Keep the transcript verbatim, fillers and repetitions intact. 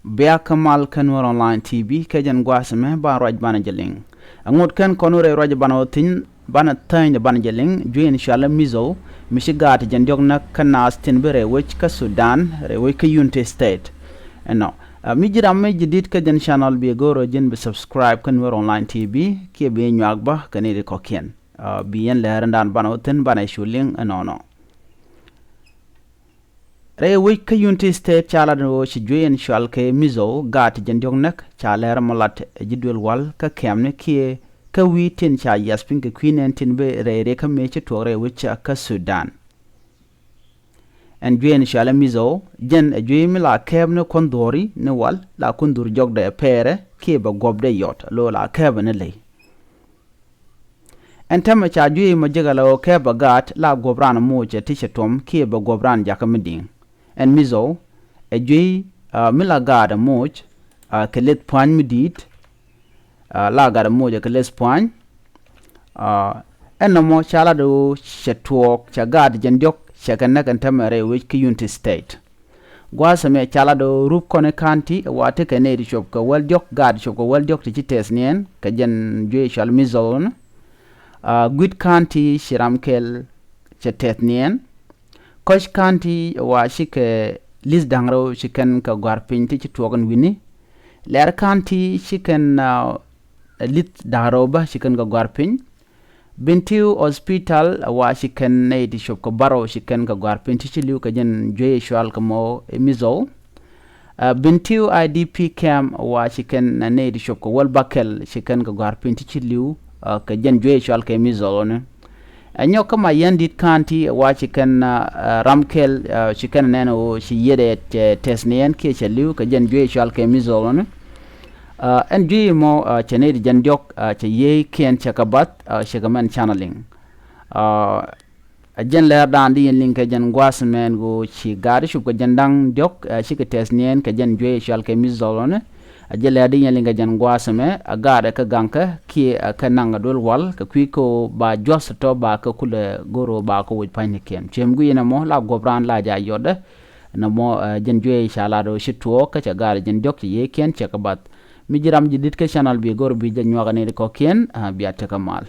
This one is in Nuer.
Bia kä mal kä Nuer Online T V kä jɛn gua̱a̱th mɛ ban ruac banɛ jɛ liŋ. Aŋot kɛn kɔn rɛy ruac banɛ wä thi̱n banɛ thäny de banɛ jɛ liŋ juey in cualɛ Mizo mi ci gaat jɛn diɔk näk kä naath tin bi rɛy wec kä Sudan rɛy wec kä Unity State. Ɛnɔ mi ji̱ ram mi ji̱ dit kä jɛn channel bi go̱o̱rä ji̱n bi subscribe kä Nuer Online T V kiɛ bi nyuak bä kɛ ni ri kɔ̱kiɛn. Bi yɛn lɛɛr in daan banɛ wä thi̱n banɛ cu liŋ ɛnɔnɔ. Rɛy wec kä Unity State ca lat ni ɣöö ci juey in cual kɛ Mizo gaat ti jɛn diɔk näk ca lɛr mɔ lat ɛ ji̱ duël wal kä kɛmni kiɛ kä wi̱i̱ tin ca yiath piny kɛ kui̱ nɛn tin bi rɛy riek kä mëë ci tuɔɔk rɛy wec kä Sudan. Ɛn juey in cual ɛ Mizo jɛn ɛ juey mi la kɛɛp ni kuɔn dhuɔ̱ri ni wal la kun dhur jɔkdɛ ɛ pɛɛrɛ kiɛ bɛ guɔ̱pdɛ yɔt lo la kɛɛp ɛ ni ley. Ɛn täämɛ ca juey mɔ jek ala ɣöö kɛɛp bɛ gaat la guɔ̱p raan moc ɛ ti cɛ tuɔm kiɛ bɛ guɔ̱p raan jakä mi di̱i̱ŋ. Ɛn Mizo ɛ juey mi la gaat ɛ moc kɛ leth pua̱ny mi di̱i̱t. La gaat ɛ moc ɛ kɛ leth pua̱ny. Ɛn nɔmɔ ca lat ɣöö cɛ tuɔɔk cɛ gaat jɛn diɔk cɛ kɛ näk ɛn täämɛ rɛy wec kä Unity State. Gua̱a̱th ɛmɛ ca lat ɣöö rup kɔn i̱ County ɛ wa tekɛ nɛy ti cuɔp kɛ wäl diɔ̱k gaat cuɔp kɛ wäl diɔ̱k ti ci tɛth niɛn kɛ jɛn juey cual Mizo ni. Guit County ci ram kɛl cɛ tɛth niɛn. Koch County ɛ wa cikɛ lith da̱ŋ rɛw ci kɛn kɛ gɔ̱a̱r piny ti ci tuɔɔk ɛn wi̱ni. Lɛr County ci kɛn lith da̱ŋ rɛw bä ci kɛn kɛ gɔ̱a̱r piny. Bentiu Hospital ɛ wa ci kɛn nɛy ti cuɔp kɛ bärɔw ci kɛn kɛ gɔ̱a̱r piny ti ci li̱w kɛ jɛn juey cual kɛ mɔ ɛ Mizo. Bentiu I D P camp ɛ wa ci kɛn nɛy ti cuɔp kɛ wäl bäkɛl ci kɛn kɛ gɔ̱a̱r piny ti ci li̱w kɛ jɛn juey cual kɛ Mizo ni. Ɛ nyɔk kä Mayardit County ɛ wa ci kɛn ram kɛl ci kɛn nɛn ɣöö ci yietdɛ cɛ tɛth niɛn kiɛ cɛ li̱w kɛ jɛn juey cual kɛ Mizo ni. Ɛn juey mɔ cɛ nɛy ti jɛn diɔk cɛ yiey kiɛn cɛ kɛ bath cɛ kɛ mɛn channeling. Ɛ jɛn lɛɛrdan di yɛn liŋ kɛ jɛn gua̱a̱th mɛn ɣöö ci gaat ti cup kɛ jɛn da̱ŋ diɔ̱k cikɛ tɛth niɛn kɛ jɛn juey cual kɛ Mizo ni. Ɛ jɛn lɛɛr di yɛn liŋ kɛ jɛn gua̱a̱th mɛ ɛ gaat ɛ kä gaŋkä kiɛ ɛ kä naŋ ɛ duel wal kɛ kui̱ kä ɣöö ba jua̱th tɔ̱ ba kä kulɛ go̱r ɣöö ba kä woc pa̱nynikiɛn. Cuɛm gui̱c ɛn ɛmɔ la guɔ̱p raan la ja̱ yɔtdä. Ɛn ɛmɔ ɛ jɛn juey ca lat ɣöö ci tuɔɔk kä cɛ gaat ɛ jɛn diɔ̱k cɛ yieykiɛn cɛ kɛ bath. Mi ji̱ ram ji̱ dit kä channel bi go̱r bi jɛ nyuak ɛ ni ri kɔ̱kiɛn bia tekɛ mal.